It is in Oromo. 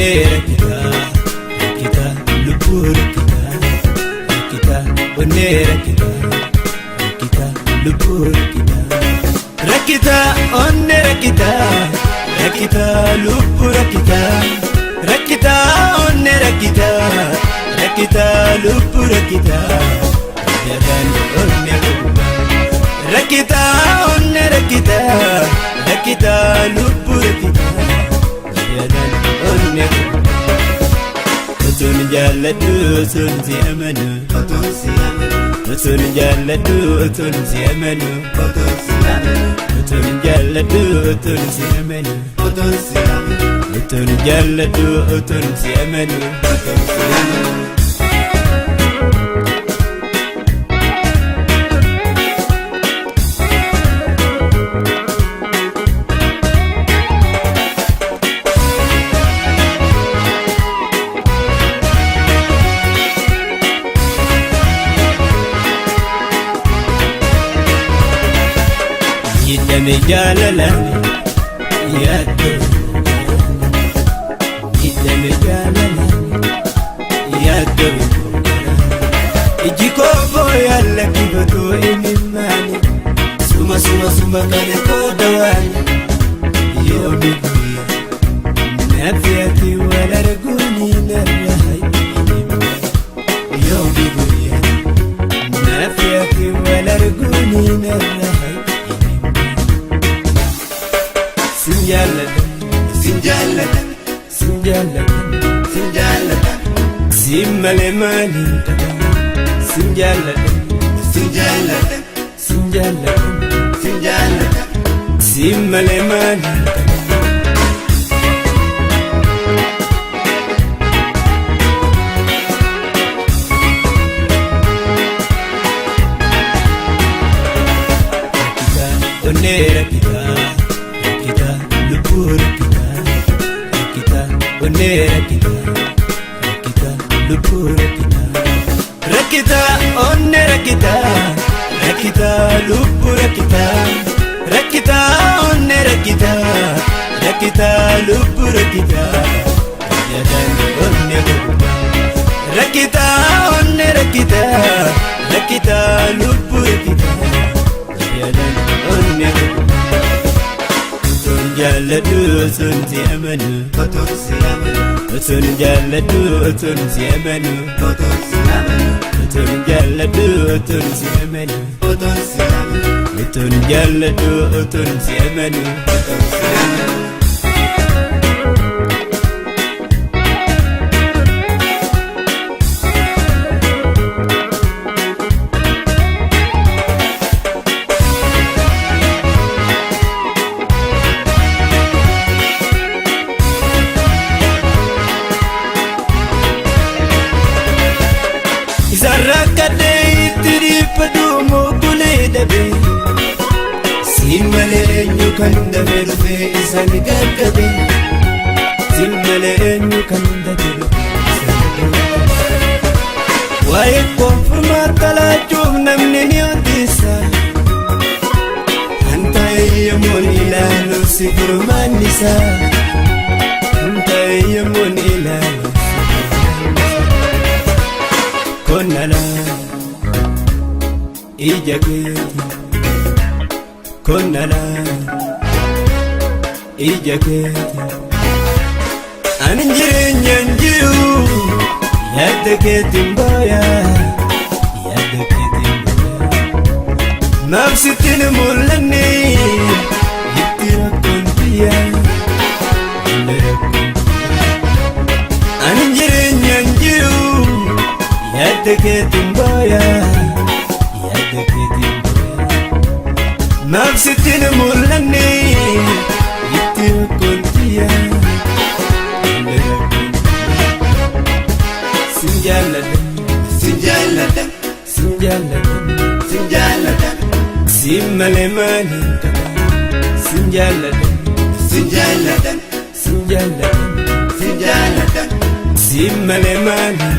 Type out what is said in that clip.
Onnee rakkitaa rakkitaa lubbuu rakkitaa rakkitaa onnee rakkitaa rakkitaa lubbuu rakkitaa rakkitaa onnee rakkitaa rakkitaa lubbuu rakkitaa rakkitaa onnee rakkitaa rakkitaa lubbuu rakkitaa yaadaan onnee rakkitaa rakkitaa onnee rakkitaa rakkitaa lubbuu rakkitaa yaadaan onnee rakkitaa. Otoon jaalladhu otoon si amanu, Otoon si amanu, otoon jaalladhu otoon si amanu, otoon si amanu, otoon jaalladhu otoon si amanu, otoon si amanu, otoon jaalladhu otoon si amanu. Otoon si amanu. Miidhame jaalalaan yaaddoo, miidhame jaalalaan yaaddoo, iji koo booyaan lakkifatoo imimmaani suma suma suma kana koo dawaan yoomi guyyaa naaf ati wal arguuni narra hayi yoomi guyyaa naaf ati wal arguuni narra hayi. Sin jaalladha, Sin jaalladha, sin jaalladha, sin jaalladha, sin malee maaliin qaba? Sin jaalladha, sin jaalladha, sin jaalladha, sin jaalladha, sin malee maaliin qaba? Rakkitaa onnee rakkitaa rakkitaa lubbuu rakkitaa rakkitaa onnee rakkitaa rakkitaa lubbuu rakkitaa rakkitaa onnee rakkitaa rakkitaa lubbuu rakkitaa rakkitaa onnee rakkitaa rakkitaa lubbuu rakkitaa yaadaan onnee rakkitaa rakkitaa onnee rakkitaa rakkitaa lubbuu rakkitaa yaadaan onnee rakkitaa. Otoon jaalladhu otoon si amanu, Otoon si amanu, otoon jaalladhu otoon si amanu, otoon si amanu, otoon jaalladhu otoon si amanu, otoon si amanu, otoon jaalladhu otoon si amanu. Otoon si amanu. Isaan rakkadhee itti dhiibbadhu mogulee dhabe, siin malee eenyu kan dafee dhufee isaan gaggate, siin malee eenyu kan dafee dhufee isaan gaggate. Waa'ee koonfurmaata laachuuf namni ni odeessa. Kan ta'e yemmuun ilaalu si furmaanni isaa. Kan ta'e yemmuun ilaalu si furmaanni isaa. Konnala ija keeti, konnala ija keeti, ani jireenyaan jiru yaadda keetiin booya, yaadda keetiin booya, maaf sittiin mul'anne itti rakkoon biyya inni rakkoon biyya, ani jireenyaan jiru yaadda keetiin booya, yaadda keetiin booya, maaf sittiin mul'anne itti rakkoon biyya inni rakkoon biyya. Sin jaalladha, Sin jaalladha, sin jaalladha, sin jaalladha, sin malee maaliin qaba? Sin jaalladha, sin jaalladha, sin jaalladha, sin jaalladha, sin malee maaliin